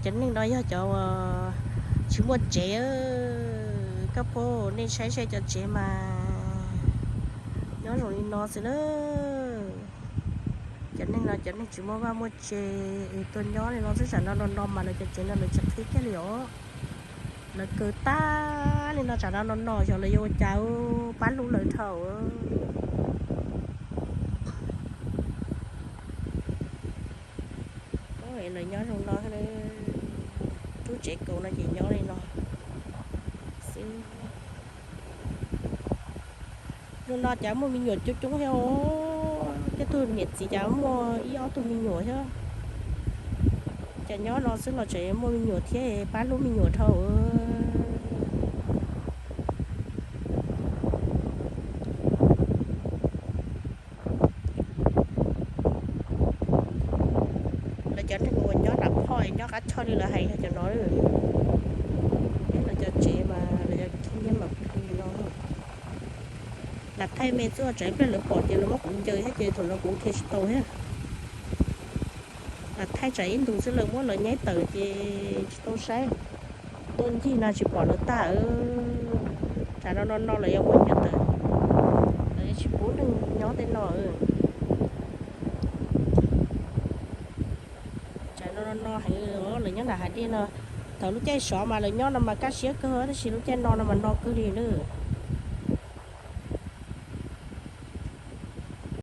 Cov neeg no yog cov tsis muaj tsev. Koj phob, nej saib saib cov tsev mas nyob zoo li no xwb na. Cov neeg no cov neeg tsis muaj vaj muaj tsev es tuaj nyob li no xwb, tsam no no no mas lawv cov tsev no lawv tsis qhib kiag li os. Lawv kaw tag li no, tsam no no no xyov lawv yuav ua cas, pab hlub lawv dhau. Lawv nyob zoo no, lub tsev kaus no ces nyob li no xwb. Zoo no cas muaj me nyuam coob coob thiab. Tej tug niam txiv cas muaj ib ob tug me nyuam thiab. Cas nyob no xwb los tseem muaj me nyuam thiab, pab hlub me nyuam dhau. Lawv cov neeg uas nyob nram phoj nyob qab choj li lawv hais yog cov no. Lawv cov tsev mas lawv cov khib nyiab mas plig no. Lam thaij me txuj tsam ib pliag lawv pom ces lawv muab kuv ncaws thiab ces thaum no kuv khiav tsis tau thiab. Lam thaij tsam ib ntus xwb lawv muab lawv nyaib tawm ces tsis tau saib. Tuaj ncig no tsis pom lawv tag. Tsam no no no lawv yuav muab ncaws tawm, lawv yuav tsis pub neeg nyob tej no. Tsam no no no heev, lawv nyob nram hav dej no. Thaum lub caij sov mas lawv nyob no mas kaj siab kawg, tab sis lub caij no no mas no kawg li na.